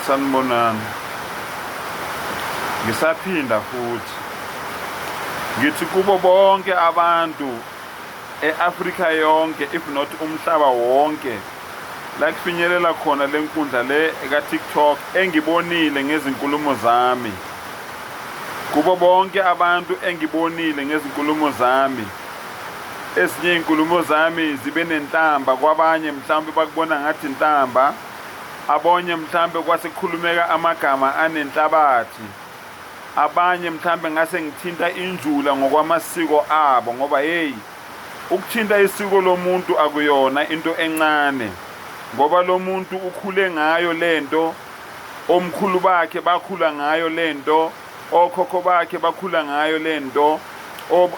Sanibonani. Ngisaphinda futhi. Ngithi kubo bonke abantu e-Afrika yonke if not umhlaba wonke la kufinyelela khona le nkundla le eka-TikTok engibonile ngezinkulumo zami. Kubo bonke abantu engibonile ngezinkulumo zami. Ezinye izinkulumo zami zibe nenhlamba kwabanye mhlawumbe bakubona ngathi inhlamba. Abonye mhlambe kwase kukhulumeka amagama anenhlabathi. Abanye mhlambe ngase ngithinta injula ngokwamasiko abo ngoba hey ukuthinta isiko lomuntu akuyona into encane ngoba lo muntu ukhule ngayo lento omkhulu bakhe bakhula ngayo lento okhokho bakhe bakhula ngayo lento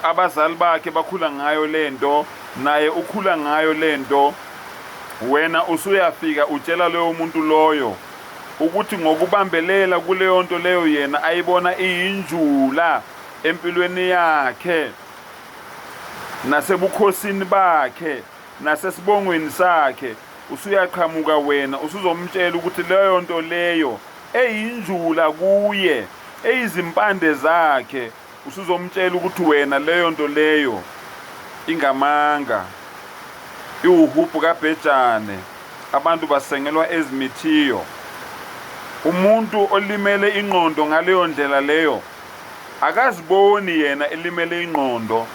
abazali bakhe bakhula ngayo lento naye ukhula ngayo lento Wena usuyafika utshela loyo muntu loyo ukuthi ngokubambelela kuleyo nto leyo yena ayibona iyinjula empilweni yakhe nasebukhosini bakhe nasesibongweni sakhe, usuyaqhamuka wena usuzomtshela ukuthi leyo nto leyo eyinjula kuye eyizimpande zakhe Usuzomtshela ukuthi wena leyo nto leyo ingamanga, iwuhubhu kabhejane, abantu basengelwa ezimithiyo. Umuntu olimele ingqondo ngaleyo ndlela leyo akaziboni yena elimele ingqondo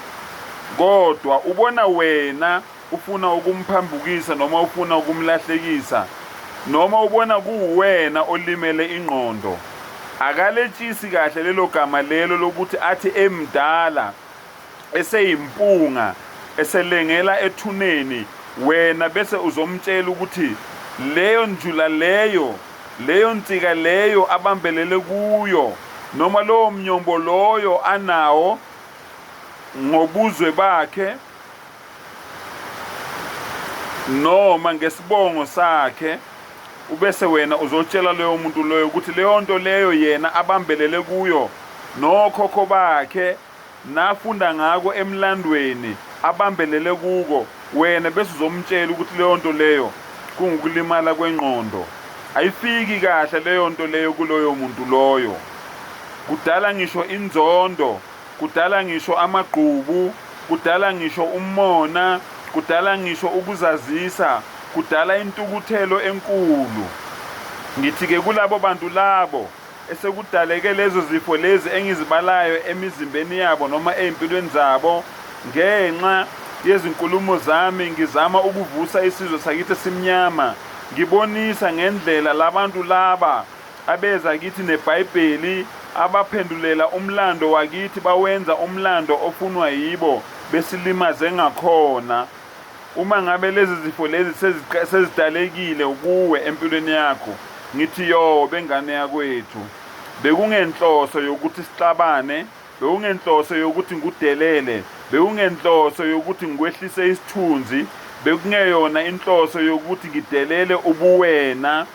kodwa ubona wena ufuna ukumphambukisa noma ufuna ukumlahlekisa noma ubona kuwuwena olimele ingqondo. Akaletshisi kahle lelo gama lelo lokuthi athi emdala eseyimpunga eselengela ethuneni wena bese uzomtshela ukuthi leyo njula leyo leyo nsika leyo abambelele kuyo noma lowo mnyombo loyo anawo ngobuzwe bakhe noma ngesibongo sakhe ubese wena uzotshela loyo muntu loyo ukuthi leyo nto leyo yena abambelele kuyo nokhokho bakhe nafunda ngako emlandweni abambelele kuko wena bese uzomtshela ukuthi leyo nto leyo kungukulimala kwengqondo. Ayifiki kahle leyo nto leyo kuloyo muntu loyo. Kudala ngisho inzondo. Kudala ngisho amagqubu, kudala ngisho umona, kudala ngisho ukuzazisa, kudala intukuthelo enkulu. Ngithi-ke kulabo bantu labo esekudaleke lezo zifo lezi engizibalayo emizimbeni yabo noma ey'mpilweni zabo ngenxa yezinkulumo zami ngizama ukuvusa isizwe sakithi esimnyama ngibonisa ngendlela labantu laba Abeza kithi neBhayibheli, abaphendulela umlando wakithi bawenza umlando ofunwa yibo, besilimaze ngakhona. Uma ngabe lezi zifo lezi sezidalekile kuwe empilweni yakho, ngithi yobe ngane yakwethu. Bekungenhloso yokuthi sixabane, bekungenhloso yokuthi ngikudelele, bekungenhloso yokuthi ngikwehlise isithunzi, bekungeyona inhloso yokuthi ngidelele ubuwena.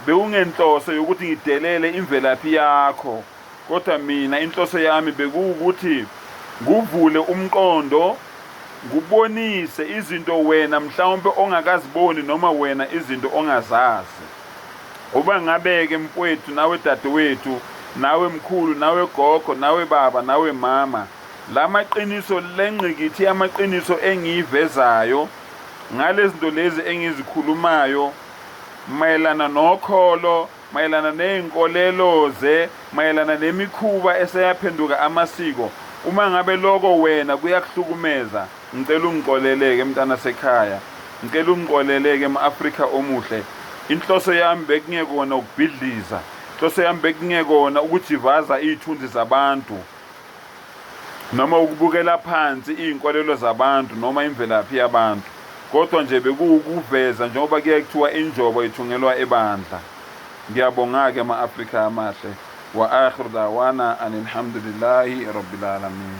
Bekungenhloso yokuthi ngidelele imvelaphi yakho, kodwa mina inhloso yami bekuwukuthi nguvule umqondo, ngubonise izinto wena mhlawumpe ongakaziboni noma wena izinto ongazazi. Uba ngabe-ke mfwethu nawe dadewethu, nawe mkhulu, nawe gogo, nawe baba, nawe mama, la maqiniso, le ngqikithi yamaqiniso engiyivezayo ngale zinto lezi engizikhulumayo, mayelana nokholo, mayelana ney'nkolelo-ze, mayelana nemikhuba eseyaphenduka amasiko. Uma ngabe loko wena kuyakuhlukumeza, ngicela ungixolele-ke mntana sekhaya, ngicela ungixolele-ke ma-Afrika omuhle. Inhloso yami bekungekona ukubhidliza, inhloso yami bekungekona ukujivaza iy'thunzi zabantu. noma ukubukela phansi iy'nkolelo zabantu noma imvelaphi yabantu kodwa nje bekuwukuveza njengoba kuye kuthiwa injobo ithungelwa ebandla. Ngiyabonga-ke ma-Afrika amahle. Wa akhiru dawana anilhamdulillahi rabbil alamin.